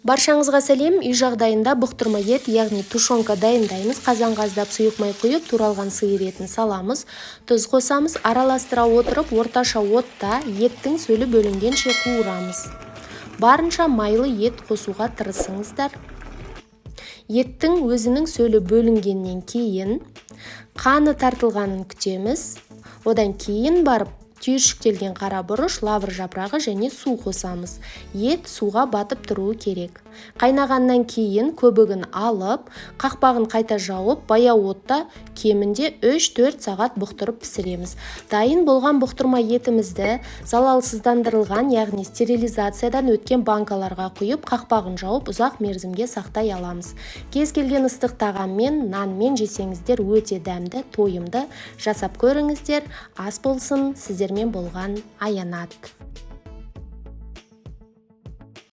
Баршаңызға сәлем! Үй жағдайында бұқтырма ет, яғни тушенка дайындаймыз. Қазанға аздап сұйық май құйып, туралған сиыр етін саламыз, тұз қосамыз. Араластыра отырып, орташа отта еттің сөлі бөлінгенше қуырамыз. Барынша майлы ет қосуға тырысыңыздар. Еттің өзінің сөлі бөлінгеннен кейін қаны тартылғанын күтеміз. Одан кейін барып түйіршіктелген қара бұрыш, лавр жапырағы және су қосамыз. Ет суға батып тұруы керек. Қайнағаннан кейін көбігін алып, қақпағын қайта жауып, баяу отта кемінде 3-4 сағат бұқтырып пісіреміз. Дайын болған бұқтырма етімізді залалсыздандырылған, яғни стерилизациядан өткен банкаларға құйып, қақпағын жауып, ұзақ мерзімге сақтай аламыз. Кез келген ыстық тағаммен, нанмен жесеңіздер, өте дәмді, тойымды. Жасап көріңіздер. Ас болсын! Сіздермен болған Аянат.